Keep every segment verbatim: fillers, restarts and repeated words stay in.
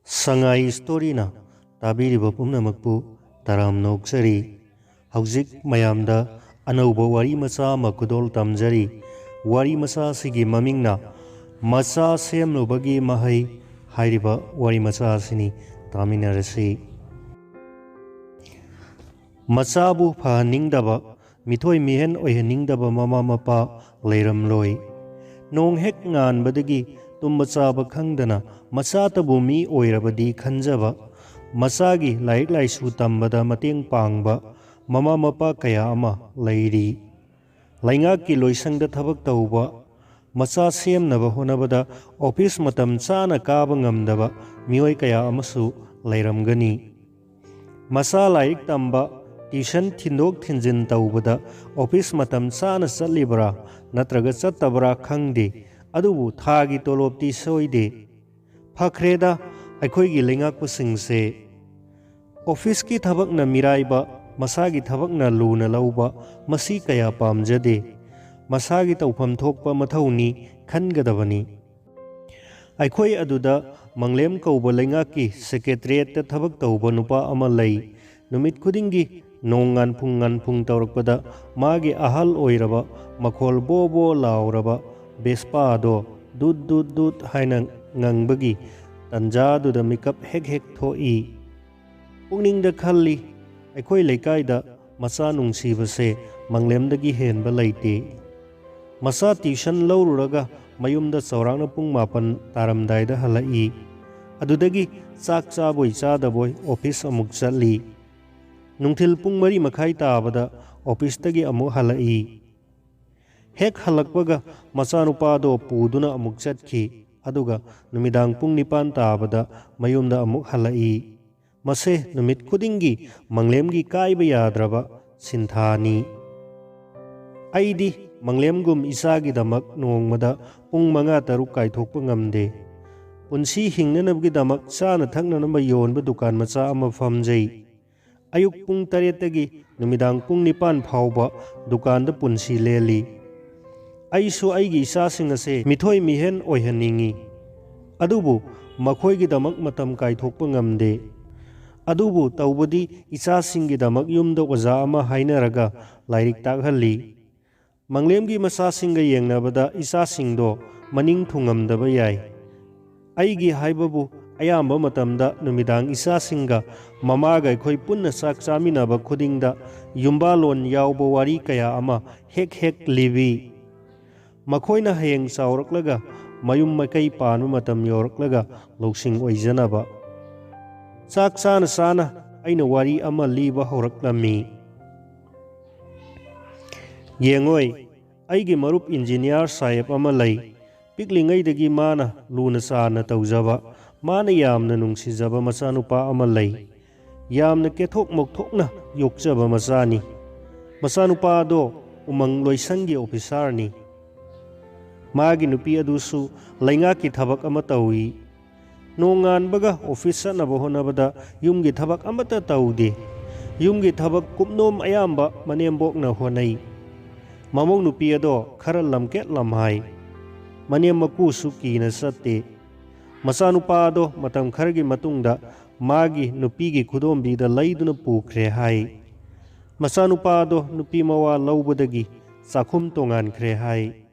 ꯁꯉꯥꯏ ꯁ꯭ꯇꯣꯔꯤꯅ ꯇꯥꯕꯤꯔꯤꯕ ꯄꯨꯝꯅꯃꯛꯄꯨ ꯇꯔꯥꯝꯅ ꯑꯣꯛꯆꯔꯤ꯫ ꯍꯧꯖꯤꯛ ꯃꯌꯥꯝꯗ ꯑꯅꯧꯕ ꯋꯥꯔꯤ ꯃꯆꯥ ꯑꯃ ꯈꯨꯗꯣꯜ ꯇꯝꯖꯔꯤ꯫ ꯋꯥꯔꯤ ꯃꯆꯥ ꯑꯁꯤꯒꯤ ꯃꯃꯤꯡꯅ ꯃꯆꯥ ꯁꯦꯝꯂꯨꯕꯒꯤ ꯃꯍꯩ ꯍꯥꯏꯔꯤꯕ ꯋꯥꯔꯤ ꯃꯆꯥ ꯑꯁꯤꯅꯤ꯫ ꯇꯥꯃꯤꯟꯅꯔꯁꯤ꯫ ꯃꯆꯥꯕꯨ ꯐꯍꯟꯅꯤꯡꯗꯕ, ꯃꯤꯊꯣꯏ ꯃꯤꯍꯦꯟ ꯑꯣꯏꯍꯟꯅꯤꯡꯗꯕ ꯃꯃꯥ ꯃꯄꯥ ꯂꯩꯔꯝꯂꯣꯏ꯫ ꯅꯣꯡ ꯍꯦꯛ ꯉꯥꯟꯕꯗꯒꯤ ꯇꯨꯝꯕ ꯆꯥꯕ ꯈꯪꯗꯅ ꯃꯆꯥꯇꯕꯨ ꯃꯤ ꯑꯣꯏꯔꯕꯗꯤ ꯈꯟꯖꯕ, ꯃꯆꯥꯒꯤ ꯂꯥꯏꯔꯤꯛ ꯂꯥꯏꯁꯨ ꯇꯝꯕꯗ ꯃꯇꯦꯡ ꯄꯥꯡꯕ ꯃꯃꯥ ꯃꯄꯥ ꯀꯌꯥ ꯑꯃ ꯂꯩꯔꯤ꯫ ꯂꯩꯉꯥꯛꯀꯤ ꯂꯣꯏꯁꯪꯗ ꯊꯕꯛ ꯇꯧꯕ, ꯃꯆꯥ ꯁꯦꯝꯅꯕ ꯍꯣꯠꯅꯕꯗ ꯑꯣꯐꯤꯁ ꯃꯇꯝ ꯆꯥꯅ ꯀꯥꯕ ꯉꯝꯗꯕ ꯃꯤꯑꯣꯏ ꯀꯌꯥ ꯑꯃꯁꯨ ꯂꯩꯔꯝꯒꯅꯤ꯫ ꯃꯆꯥ ꯂꯥꯏꯔꯤꯛ ꯇꯝꯕ, ꯇ꯭ꯌꯨꯁꯟ ꯊꯤꯟꯗꯣꯛ ꯊꯤꯟꯖꯤꯟ ꯇꯧꯕꯗ ꯑꯣꯐꯤꯁ ꯃꯇꯝ ꯆꯥꯅ ꯆꯠꯂꯤꯕ꯭ꯔꯥ ꯅꯠꯇ꯭ꯔꯒ ꯆꯠꯇꯕ꯭ꯔꯥ ꯈꯪꯗꯦ, ꯑꯗꯨꯕꯨ ꯊꯥꯒꯤ ꯇꯣꯂꯣꯞꯇꯤ ꯁꯣꯏꯗꯦ꯫ ꯐꯈ꯭ꯔꯦꯗ, ꯑꯩꯈꯣꯏꯒꯤ ꯂꯩꯉꯥꯛꯄꯁꯤꯡꯁꯦ꯫ ꯑꯣꯐꯤꯁꯀꯤ ꯊꯕꯛꯅ ꯃꯤꯔꯥꯏꯕ, ꯃꯁꯥꯒꯤ ꯊꯕꯛꯅ ꯂꯨꯅ ꯂꯧꯕ, ꯃꯁꯤ ꯀꯌꯥ ꯄꯥꯝꯖꯗꯦ꯫ ꯃꯁꯥꯒꯤ ꯇꯧꯐꯝ ꯊꯣꯛꯄ ꯃꯊꯧꯅꯤ ꯈꯟꯒꯗꯕꯅꯤ꯫ ꯑꯩꯈꯣꯏ ꯑꯗꯨꯗ ꯃꯪꯂꯦꯝ ꯀꯧꯕ ꯂꯩꯉꯥꯛꯀꯤ ꯁꯦꯀ꯭ꯔꯦꯇꯔꯤꯌꯦꯠꯇ ꯊꯕꯛ ꯇꯧꯕ ꯅꯨꯄꯥ ꯑꯃ ꯂꯩ꯫ ꯅꯨꯃꯤꯠ ꯈꯨꯗꯤꯡꯒꯤ ꯅꯣꯡ ꯉꯥꯟꯐꯨꯡ ꯉꯥꯟꯐꯨꯡ ꯇꯧꯔꯛꯄꯗ ꯃꯥꯒꯤ ꯑꯍꯜ ꯑꯣꯏꯔꯕ, ꯃꯈꯣꯜ ꯕꯣ ꯕꯣ ꯂꯥꯎꯔꯕ ꯕꯦꯁꯄꯥꯗꯣ ꯗꯨꯠ ꯗꯨꯠ ꯗꯨꯠ ꯍꯥꯏꯅ ꯉꯪꯕꯒꯤ ꯇꯟꯖꯥꯗꯨꯗ ꯃꯤꯀꯞ ꯍꯦꯛ ꯍꯦꯛ ꯊꯣꯛꯏ꯫ ꯄꯨꯛꯅꯤꯡꯗ ꯈꯜꯂꯤ, ꯑꯩꯈꯣꯏ ꯂꯩꯀꯥꯏꯗ ꯃꯆꯥ ꯅꯨꯡꯁꯤꯕꯁꯦ ꯃꯪꯂꯦꯝꯗꯒꯤ ꯍꯦꯟꯕ ꯂꯩꯇꯦ꯫ ꯃꯆꯥ ꯇ꯭ꯌꯨꯁꯟ ꯂꯧꯔꯨꯔꯒ ꯃꯌꯨꯝꯗ ꯆꯥꯎꯔꯥꯛꯅ ꯄꯨꯡ ꯃꯥꯄꯟ ꯇꯥꯔꯝꯗꯥꯏꯗ ꯍꯜꯂꯛꯏ꯫ ꯑꯗꯨꯗꯒꯤ ꯆꯥꯛ ꯆꯥꯕꯣꯏ ꯆꯥꯗꯕꯣꯏ ꯑꯣꯐꯤꯁ ꯑꯃꯨꯛ ꯆꯠꯂꯤ꯫ ꯅꯨꯡꯊꯤꯜ ꯄꯨꯡ ꯃꯔꯤ ꯃꯈꯥꯏ ꯇꯥꯕꯗ ꯑꯣꯐꯤꯁꯇꯒꯤ ꯑꯃꯨꯛ ꯍꯜꯂꯛꯏ꯫ ꯍꯦꯛ ꯍꯜꯂꯛꯄꯒ ꯃꯆꯥꯅꯨꯄꯥꯗꯣ ꯄꯨꯗꯨꯅ ꯑꯃꯨꯛ ꯆꯠꯈꯤ, ꯑꯗꯨꯒ ꯅꯨꯃꯤꯗꯥꯡ ꯄꯨꯡ ꯅꯤꯄꯥꯟ ꯇꯥꯕꯗ ꯃꯌꯨꯝꯗ ꯑꯃꯨꯛ ꯍꯜꯂꯛꯏ꯫ ꯃꯁꯦ ꯅꯨꯃꯤꯠ ꯈꯨꯗꯤꯡꯒꯤ ꯃꯪꯂꯦꯝꯒꯤ ꯀꯥꯏꯕ ꯌꯥꯗ꯭ꯔꯕ ꯁꯤꯟꯊꯥꯅꯤ꯫ ꯑꯩꯗꯤ ꯃꯪꯂꯦꯝꯒꯨꯝ ꯏꯆꯥꯒꯤꯗꯃꯛ ꯅꯣꯡꯃꯗ ꯄꯨꯡ ꯃꯉꯥ ꯇꯔꯨꯛ ꯀꯥꯏꯊꯣꯛꯄ ꯉꯝꯗꯦ꯫ ꯄꯨꯟꯁꯤ ꯍꯤꯡꯅꯅꯕꯒꯤꯗꯃꯛ ꯆꯥꯅ ꯊꯛꯅꯅꯕ ꯌꯣꯟꯕ ꯗꯨꯀꯥꯟ ꯃꯆꯥ ꯑꯃ ꯐꯝꯖꯩ꯫ ꯑꯌꯨꯛ ꯄꯨꯡ ꯇꯔꯦꯠꯇꯒꯤ ꯅꯨꯃꯤꯗꯥꯡ ꯄꯨꯡ ꯅꯤꯄꯥꯟ ꯐꯥꯎꯕ ꯗꯨꯀꯥꯟꯗ ꯄꯨꯟꯁꯤ ꯂꯦꯜꯂꯤ꯫ ꯑꯩꯁꯨ ꯑꯩꯒꯤ ꯏꯆꯥꯁꯤꯡ ꯑꯁꯦ ꯃꯤꯊꯣꯏ ꯃꯤꯍꯦꯟ ꯑꯣꯏꯍꯟꯅꯤꯡꯏ꯫ ꯑꯗꯨꯕꯨ ꯃꯈꯣꯏꯒꯤꯗꯃꯛ ꯃꯇꯝ ꯀꯥꯏꯊꯣꯛꯄ ꯉꯝꯗꯦ꯫ ꯑꯗꯨꯕꯨ ꯇꯧꯕꯗꯤ ꯏꯆꯥꯁꯤꯡꯒꯤꯗꯃꯛ ꯌꯨꯝꯗ ꯑꯣꯖꯥ ꯑꯃ ꯍꯥꯏꯅꯔꯒ ꯂꯥꯏꯔꯤꯛ ꯇꯥꯛꯍꯜꯂꯤ꯫ ꯃꯪꯂꯦꯝꯒꯤ ꯃꯆꯥꯁꯤꯡꯒ ꯌꯦꯡꯅꯕꯗ ꯏꯆꯥꯁꯤꯡꯗꯣ ꯃꯅꯤꯡ ꯊꯨꯡꯉꯝꯗꯕ ꯌꯥꯏ꯫ ꯑꯩꯒꯤ ꯍꯥꯏꯕꯕꯨ ꯑꯌꯥꯝꯕ ꯃꯇꯝꯗ ꯅꯨꯃꯤꯗꯥꯡ ꯏꯆꯥꯁꯤꯡꯒ ꯃꯃꯥꯒ ꯑꯩꯈꯣꯏ ꯄꯨꯟꯅ ꯆꯥꯛ ꯆꯥꯃꯤꯟꯅꯕ ꯈꯨꯗꯤꯡꯗ ꯌꯨꯝꯕꯥꯂꯣꯟ ꯌꯥꯎꯕ ꯋꯥꯔꯤ ꯀꯌꯥ ꯑꯃ ꯍꯦꯛ ꯍꯦꯛ ꯂꯤꯕꯤ꯫ ꯃꯈꯣꯏꯅ ꯍꯌꯦꯡ ꯆꯥꯎꯔꯛꯂꯒ ꯃꯌꯨꯝ ꯃꯀꯩ ꯄꯥꯟꯕ ꯃꯇꯝ ꯌꯧꯔꯛꯂꯒ ꯂꯧꯁꯤꯡ ꯑꯣꯏꯖꯅꯕ꯫ ꯆꯥꯛ ꯆꯥꯅ ꯆꯥꯅ ꯑꯩꯅ ꯋꯥꯔꯤ ꯑꯃ ꯂꯤꯕ ꯍꯧꯔꯛꯂꯝꯃꯤ꯫ ꯌꯦꯡꯉꯣꯏ, ꯑꯩꯒꯤ ꯃꯔꯨꯞ ꯏꯟꯖꯤꯅꯤꯌꯥꯔ ꯁꯥꯍꯦꯕ ꯑꯃ ꯂꯩ꯫ ꯄꯤꯛꯂꯤꯉꯩꯗꯒꯤ ꯃꯥꯅ ꯂꯨꯅ ꯆꯥꯟꯅ ꯇꯧꯖꯕ, ꯃꯥꯅ ꯌꯥꯝꯅ ꯅꯨꯡꯁꯤꯖꯕ ꯃꯆꯥꯅꯨꯄꯥ ꯑꯃ ꯂꯩ꯫ ꯌꯥꯝꯅ ꯀꯦꯊꯣꯛ ꯃꯧꯊꯣꯛꯅ ꯌꯣꯛꯆꯕ ꯃꯆꯥꯅꯤ꯫ ꯃꯆꯥꯅꯨꯄꯥ ꯑꯗꯣ ꯎꯃꯪ ꯂꯣꯏꯁꯪꯒꯤ ꯑꯣꯐꯤꯁꯥꯔꯅꯤ꯫ ꯃꯥꯒꯤ ꯅꯨꯄꯤ ꯑꯗꯨꯁꯨ ꯂꯩꯉꯥꯛꯀꯤ ꯊꯕꯛ ꯑꯃ ꯇꯧꯏ꯫ ꯅꯣꯡꯉꯥꯟꯕꯒ ꯑꯣꯐꯤꯁ ꯆꯠꯅꯕ ꯍꯣꯠꯅꯕꯗ ꯌꯨꯝꯒꯤ ꯊꯕꯛ ꯑꯃꯠꯇ ꯇꯧꯗꯦ꯫ ꯌꯨꯝꯒꯤ ꯊꯕꯛ ꯀꯨꯞꯅꯣꯝ ꯑꯌꯥꯝꯕ ꯃꯅꯦꯝꯕꯣꯛꯅ ꯍꯣꯠꯅꯩ꯫ ꯃꯃꯧ ꯅꯨꯄꯤ ꯑꯗꯣ ꯈꯔ ꯂꯝꯀꯦꯠ ꯂꯝꯍꯥꯏ꯫ ꯃꯅꯦꯝ ꯃꯀꯨꯁꯨ ꯀꯤꯅ ꯆꯠꯇꯦ꯫ ꯃꯆꯥꯅꯨꯄꯥ ꯑꯗꯣ ꯃꯇꯝ ꯈꯔꯒꯤ ꯃꯇꯨꯡꯗ ꯃꯥꯒꯤ ꯅꯨꯄꯤꯒꯤ ꯈꯨꯗꯣꯝꯕꯤꯗ ꯂꯩꯗꯨꯅ ꯄꯨꯈ꯭ꯔꯦ ꯍꯥꯏ꯫ ꯃꯆꯥꯅꯨꯄꯥ ꯑꯗꯣ ꯅꯨꯄꯤ ꯃꯋꯥ ꯂꯧꯕꯗꯒꯤ ꯆꯥꯛꯈꯨꯝ ꯇꯣꯉꯥꯟꯈ꯭ꯔꯦ ꯍꯥꯏ꯫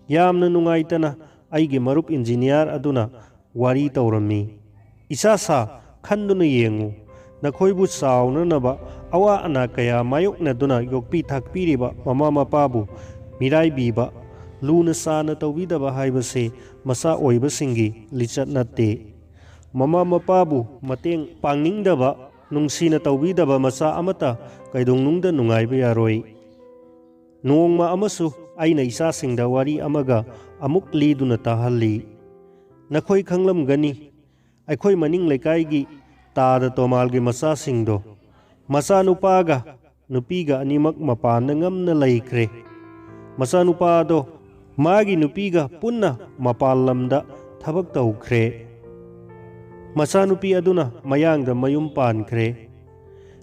ꯌꯥꯝꯅ ꯅꯨꯡꯉꯥꯏꯇꯅ ꯑꯩꯒꯤ ꯃꯔꯨꯞ ꯏꯟꯖꯤꯅꯤꯌꯥꯔ ꯑꯗꯨꯅ ꯋꯥꯔꯤ ꯇꯧꯔꯝꯃꯤ꯫ "ꯏꯆꯥ ꯁꯥ, ꯈꯟꯗꯨꯅ ꯌꯦꯡꯉꯨ꯫ ꯅꯈꯣꯏꯕꯨ ꯆꯥꯎꯅꯅꯕ ꯑꯋꯥ ꯑꯅꯥ ꯀꯌꯥ ꯃꯥꯌꯣꯛꯅꯗꯨꯅ ꯌꯣꯛꯄꯤ ꯊꯥꯛꯄꯤꯔꯤꯕ ꯃꯃꯥ ꯃꯄꯥꯕꯨ ꯃꯤꯔꯥꯏꯕꯤꯕ, ꯂꯨꯅ ꯆꯥꯟꯅ ꯇꯧꯕꯤꯗꯕ ꯍꯥꯏꯕꯁꯦ ꯃꯆꯥ ꯑꯣꯏꯕꯁꯤꯡꯒꯤ ꯂꯤꯆꯠ ꯅꯠꯇꯦ꯫ ꯃꯃꯥ ꯃꯄꯥꯕꯨ ꯃꯇꯦꯡ ꯄꯥꯡꯅꯤꯡꯗꯕ, ꯅꯨꯡꯁꯤꯅ ꯇꯧꯕꯤꯗꯕ ꯃꯆꯥ ꯑꯃꯠꯇ ꯀꯩꯗꯧꯅꯨꯡꯗ ꯅꯨꯡꯉꯥꯏꯕ ꯌꯥꯔꯣꯏ"꯫ ꯅꯣꯡꯃ ꯑꯃꯁꯨ ꯑꯩꯅ ꯏꯆꯥꯁꯤꯡꯗ ꯋꯥꯔꯤ ꯑꯃꯒ ꯑꯃꯨꯛ ꯂꯤꯗꯨꯅ ꯇꯥꯍꯜꯂꯤ꯫ ꯅꯈꯣꯏ ꯈꯪꯂꯝꯒꯅꯤ, ꯑꯩꯈꯣꯏ ꯃꯅꯤꯡ ꯂꯩꯀꯥꯏꯒꯤ ꯇꯥꯗ ꯇꯣꯃꯥꯜꯒꯤ ꯃꯆꯥꯁꯤꯡꯗꯣ꯫ ꯃꯆꯥꯅꯨꯄꯥꯒ ꯅꯨꯄꯤꯒ ꯑꯅꯤꯃꯛ ꯃꯄꯥꯟꯗ ꯉꯝꯅ ꯂꯩꯈ꯭ꯔꯦ꯫ ꯃꯆꯥꯅꯨꯄꯥꯗꯣ ꯃꯥꯒꯤ ꯅꯨꯄꯤꯒ ꯄꯨꯟꯅ ꯃꯄꯥꯟ ꯂꯝꯗ ꯊꯕꯛ ꯇꯧꯈ꯭ꯔꯦ꯫ ꯃꯆꯥꯅꯨꯄꯤ ꯑꯗꯨꯅ ꯃꯌꯥꯡꯗ ꯃꯌꯨꯝ ꯄꯥꯟꯈ꯭ꯔꯦ꯫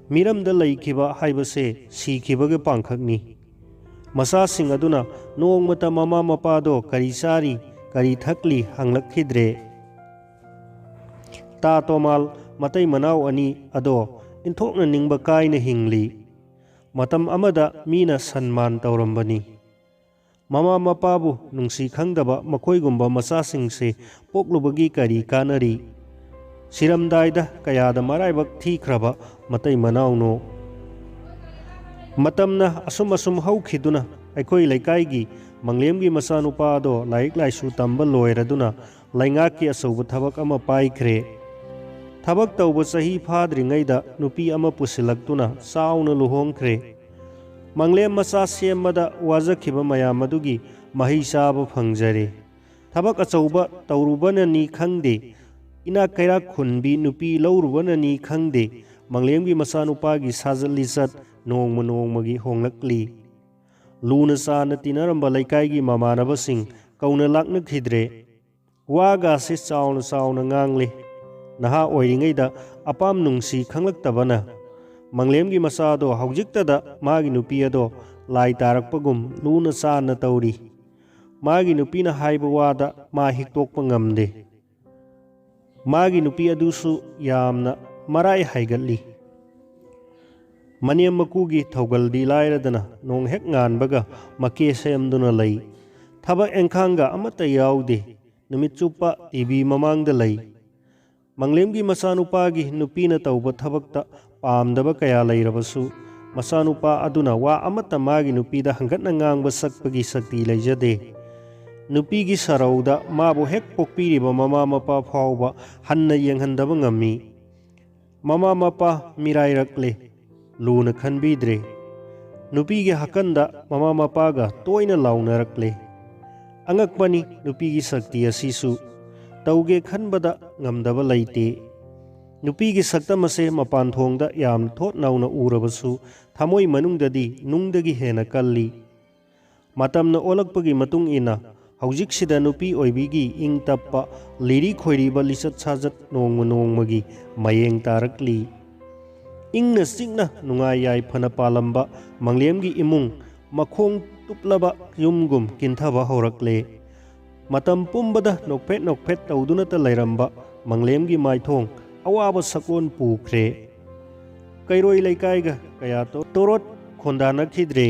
ꯃꯤꯔꯝꯗ ꯂꯩꯈꯤꯕ ꯍꯥꯏꯕꯁꯦ ꯁꯤꯈꯤꯕꯒꯤ ꯄꯥꯡꯈꯛꯅꯤ꯫ ꯃꯆꯥꯁꯤꯡ ꯑꯗꯨꯅ ꯅꯣꯡꯃꯇ ꯃꯃꯥ ꯃꯄꯥꯗꯣ ꯀꯔꯤ ꯆꯥꯔꯤ, ꯀꯔꯤ ꯊꯛꯂꯤ ꯍꯪꯂꯛꯈꯤꯗ꯭ꯔꯦ꯫ ꯇꯥ ꯇꯣꯃꯥꯜ ꯃꯇꯩ ꯃꯅꯥꯎ ꯑꯅꯤ ꯑꯗꯣ ꯏꯟꯊꯣꯛꯅ ꯅꯤꯡꯕ ꯀꯥꯏꯅ ꯍꯤꯡꯂꯤ꯫ ꯃꯇꯝ ꯑꯃꯗ ꯃꯤꯅ ꯁꯟꯃꯥꯟ ꯇꯧꯔꯝꯕꯅꯤ꯫ ꯃꯃꯥ ꯃꯄꯥꯕꯨ ꯅꯨꯡꯁꯤ ꯈꯪꯗꯕ ꯃꯈꯣꯏꯒꯨꯝꯕ ꯃꯆꯥꯁꯤꯡꯁꯦ ꯄꯣꯛꯂꯨꯕꯒꯤ ꯀꯔꯤ ꯀꯥꯟꯅꯔꯤ? ꯁꯤꯔꯝꯗꯥꯏꯗ ꯀꯌꯥꯗ ꯃꯔꯥꯏꯕꯛ ꯊꯤꯈ꯭ꯔꯕ ꯃꯇꯩ ꯃꯅꯥꯎꯅꯣ꯫ ꯃꯇꯝꯅ ꯑꯁꯨꯝ ꯑꯁꯨꯝ ꯍꯧꯈꯤꯗꯨꯅ ꯑꯩꯈꯣꯏ ꯂꯩꯀꯥꯏꯒꯤ ꯃꯪꯂꯦꯝꯒꯤ ꯃꯆꯥꯅꯨꯄꯥꯗꯣ ꯂꯥꯏꯔꯤꯛ ꯂꯥꯏꯁꯨ ꯇꯝꯕ ꯂꯣꯏꯔꯗꯨꯅ ꯂꯩꯉꯥꯛꯀꯤ ꯑꯆꯧꯕ ꯊꯕꯛ ꯑꯃ ꯄꯥꯏꯈ꯭ꯔꯦ꯫ ꯊꯕꯛ ꯇꯧꯕ ꯆꯍꯤ ꯐꯥꯗ꯭ꯔꯤꯉꯩꯗ ꯅꯨꯄꯤ ꯑꯃ ꯄꯨꯁꯤꯜꯂꯛꯇꯨꯅ ꯆꯥꯎꯅ ꯂꯨꯍꯣꯡꯈ꯭ꯔꯦ꯫ ꯃꯪꯂꯦꯝ ꯃꯆꯥ ꯁꯦꯝꯕꯗ ꯋꯥꯖꯈꯤꯕ ꯃꯌꯥꯝ ꯑꯗꯨꯒꯤ ꯃꯍꯩ ꯆꯥꯕ ꯐꯪꯖꯔꯦ꯫ ꯊꯕꯛ ꯑꯆꯧꯕ ꯇꯧꯔꯨꯕꯅꯅꯤ ꯈꯪꯗꯦ, ꯏꯅꯥꯛ ꯀꯩꯔꯥꯛ ꯈꯨꯟꯕꯤ ꯅꯨꯄꯤ ꯂꯧꯔꯨꯕꯅꯅꯤ ꯈꯪꯗꯦ, ꯃꯪꯂꯦꯝꯒꯤ ꯃꯆꯥꯅꯨꯄꯥꯒꯤ ꯁꯥꯖꯠ ꯂꯤꯆꯠ ꯅꯣꯡꯃ ꯅꯣꯡꯃꯒꯤ ꯍꯣꯡꯂꯛꯂꯤ꯫ ꯂꯨꯅ ꯆꯥꯟꯅ ꯇꯤꯟꯅꯔꯝꯕ ꯂꯩꯀꯥꯏꯒꯤ ꯃꯃꯥꯟꯅꯕꯁꯤꯡ ꯀꯧꯅ ꯂꯥꯛꯅꯈꯤꯗ꯭ꯔꯦ꯫ ꯋꯥꯒꯁꯤ ꯆꯥꯎꯅ ꯆꯥꯎꯅ ꯉꯥꯡꯂꯤ꯫ ꯅꯍꯥ ꯑꯣꯏꯔꯤꯉꯩꯗ ꯑꯄꯥꯝ ꯅꯨꯡꯁꯤ ꯈꯪꯂꯛꯇꯕꯅ ꯃꯪꯂꯦꯝꯒꯤ ꯃꯆꯥꯗꯣ ꯍꯧꯖꯤꯛꯇꯗ ꯃꯥꯒꯤ ꯅꯨꯄꯤ ꯑꯗꯣ ꯂꯥꯏ ꯇꯥꯔꯛꯄꯒꯨꯝ ꯂꯨꯅ ꯆꯥꯟꯅ ꯇꯧꯔꯤ꯫ ꯃꯥꯒꯤ ꯅꯨꯄꯤꯅ ꯍꯥꯏꯕ ꯋꯥꯗ ꯃꯥ ꯍꯤꯛꯇꯣꯛꯄ ꯉꯝꯗꯦ꯫ ꯃꯥꯒꯤ ꯅꯨꯄꯤ ꯑꯗꯨꯁꯨ ꯌꯥꯝꯅ ꯃꯔꯥꯏ ꯍꯥꯏꯒꯠꯂꯤ꯫ ꯃꯅꯦꯝ ꯃꯀꯨꯒꯤ ꯊꯧꯒꯜꯗꯤ ꯂꯥꯏꯔꯗꯅ ꯅꯣꯡ ꯍꯦꯛ ꯉꯥꯟꯕꯒ ꯃꯀꯦ ꯁꯦꯝꯗꯨꯅ ꯂꯩ꯫ ꯊꯕꯛ ꯏꯪꯈꯥꯡꯒ ꯑꯃꯠꯇ ꯌꯥꯎꯗꯦ꯫ ꯅꯨꯃꯤꯠ ꯆꯨꯞꯄ ꯇꯤ ꯚꯤ ꯃꯃꯥꯡꯗ ꯂꯩ꯫ ꯃꯪꯂꯦꯝꯒꯤ ꯃꯆꯥꯅꯨꯄꯥꯒꯤ ꯅꯨꯄꯤꯅ ꯇꯧꯕ ꯊꯕꯛꯇ ꯄꯥꯝꯗꯕ ꯀꯌꯥ ꯂꯩꯔꯕꯁꯨ, ꯃꯆꯥꯅꯨꯄꯥ ꯑꯗꯨꯅ ꯋꯥ ꯑꯃꯠꯇ ꯃꯥꯒꯤ ꯅꯨꯄꯤꯗ ꯍꯪꯒꯠꯅ ꯉꯥꯡꯕ ꯁꯛꯄꯒꯤ ꯁꯛꯇꯤ ꯂꯩꯖꯗꯦ꯫ ꯅꯨꯄꯤꯒꯤ ꯁꯔꯧꯗ ꯃꯥꯕꯨ ꯍꯦꯛ ꯄꯣꯛꯄꯤꯔꯤꯕ ꯃꯃꯥ ꯃꯄꯥ ꯐꯥꯎꯕ ꯍꯟꯅ ꯌꯦꯡꯍꯟꯗꯕ ꯉꯝꯃꯤ꯫ ꯃꯃꯥ ꯃꯄꯥ ꯃꯤꯔꯥꯏꯔꯛꯂꯦ, ꯂꯨꯅ ꯈꯟꯕꯤꯗ꯭ꯔꯦ꯫ ꯅꯨꯄꯤꯒꯤ ꯍꯥꯀꯟꯗ ꯃꯃꯥ ꯃꯄꯥꯒ ꯇꯣꯏꯅ ꯂꯥꯎꯅꯔꯛꯂꯦ꯫ ꯑꯉꯛꯄꯅꯤ, ꯅꯨꯄꯤꯒꯤ ꯁꯛꯇꯤ ꯑꯁꯤꯁꯨ ꯇꯧꯒꯦ ꯈꯟꯕꯗ ꯉꯝꯗꯕ ꯂꯩꯇꯦ꯫ ꯅꯨꯄꯤꯒꯤ ꯁꯛꯇꯝ ꯑꯁꯦ ꯃꯄꯥꯟ ꯊꯣꯡꯗ ꯌꯥꯝ ꯊꯣꯠ ꯅꯧꯅ ꯎꯔꯕꯁꯨ, ꯊꯃꯣꯏ ꯃꯅꯨꯡꯗꯗꯤ ꯅꯨꯡꯗꯒꯤ ꯍꯦꯟꯅ ꯀꯜꯂꯤ꯫ ꯃꯇꯝꯅ ꯑꯣꯜꯂꯛꯄꯒꯤ ꯃꯇꯨꯡ ꯏꯟꯅ ꯍꯧꯖꯤꯛꯁꯤꯗ ꯅꯨꯄꯤ ꯑꯣꯏꯕꯤꯒꯤ ꯏꯪ ꯇꯞꯄ, ꯂꯤꯔꯤ ꯈꯣꯏꯔꯤꯕ ꯂꯤꯆꯠ ꯁꯥꯖꯠ ꯅꯣꯡꯃ ꯅꯣꯡꯃꯒꯤ ꯃꯌꯦꯡ ꯇꯥꯔꯛꯂꯤ꯫ ꯏꯪꯅ ꯆꯤꯛꯅ ꯅꯨꯡꯉꯥꯏ ꯌꯥꯏꯐꯅ ꯄꯥꯜꯂꯝꯕ ꯃꯪꯂꯦꯝꯒꯤ ꯏꯃꯨꯡ ꯃꯈꯣꯡ ꯇꯨꯞꯂꯕ ꯌꯨꯝꯒꯨꯝ ꯀꯤꯟꯊꯕ ꯍꯧꯔꯛꯂꯦ꯫ ꯃꯇꯝ ꯄꯨꯝꯕꯗ ꯅꯣꯛꯐꯦꯠ ꯅꯣꯛꯐꯦꯠ ꯇꯧꯗꯨꯅꯇ ꯂꯩꯔꯝꯕ ꯃꯪꯂꯦꯝꯒꯤ ꯃꯥꯏꯊꯣꯡ ꯑꯋꯥꯕ ꯁꯛꯂꯣꯟ ꯄꯨꯈ꯭ꯔꯦ꯫ ꯀꯩꯔꯣꯏ ꯂꯩꯀꯥꯏꯒ ꯀꯌꯥ ꯇꯣ-, ꯇꯣꯔꯣꯠ ꯈꯣꯟꯗꯥꯅꯈꯤꯗ꯭ꯔꯦ꯫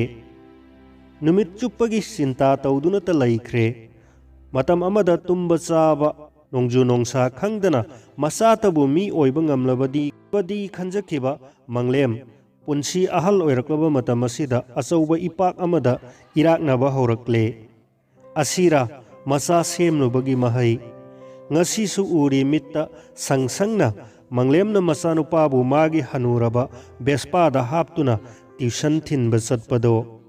ꯅꯨꯃꯤꯠ ꯆꯨꯞꯄꯒꯤ ꯆꯤꯟꯇꯥ ꯇꯧꯗꯨꯅꯇ ꯂꯩꯈ꯭ꯔꯦ꯫ ꯃꯇꯝ ꯑꯃꯗ ꯇꯨꯝꯕ ꯆꯥꯕ, ꯅꯣꯡꯖꯨ ꯅꯣꯡꯁꯥ ꯈꯪꯗꯅ ꯃꯆꯥꯇꯕꯨ ꯃꯤ ꯑꯣꯏꯕ ꯉꯝꯂꯕꯗꯤ ꯕꯗꯤ ꯈꯟꯖꯈꯤꯕ ꯃꯪꯂꯦꯝ, ꯄꯨꯟꯁꯤ ꯑꯍꯜ ꯑꯣꯏꯔꯛꯂꯕ ꯃꯇꯝ ꯑꯁꯤꯗ ꯑꯆꯧꯕ ꯏꯄꯥꯛ ꯑꯃꯗ ꯏꯔꯥꯛꯅꯕ ꯍꯧꯔꯛꯂꯦ꯫ ꯑꯁꯤꯔꯥ ꯃꯆꯥ ꯁꯦꯝꯂꯨꯕꯒꯤ ꯃꯍꯩ? ꯉꯁꯤꯁꯨ ꯎꯔꯤ ꯃꯤꯠꯇ ꯁꯪ ꯁꯪꯅ ꯃꯪꯂꯦꯝꯅ ꯃꯆꯥꯅꯨꯄꯥꯕꯨ ꯃꯥꯒꯤ ꯍꯅꯨꯔꯕ ꯕꯦꯁꯄꯥꯗ ꯍꯥꯞꯇꯨꯅ ꯇ꯭ꯌꯨꯁꯟ ꯊꯤꯟꯕ ꯆꯠꯄꯗꯣ꯫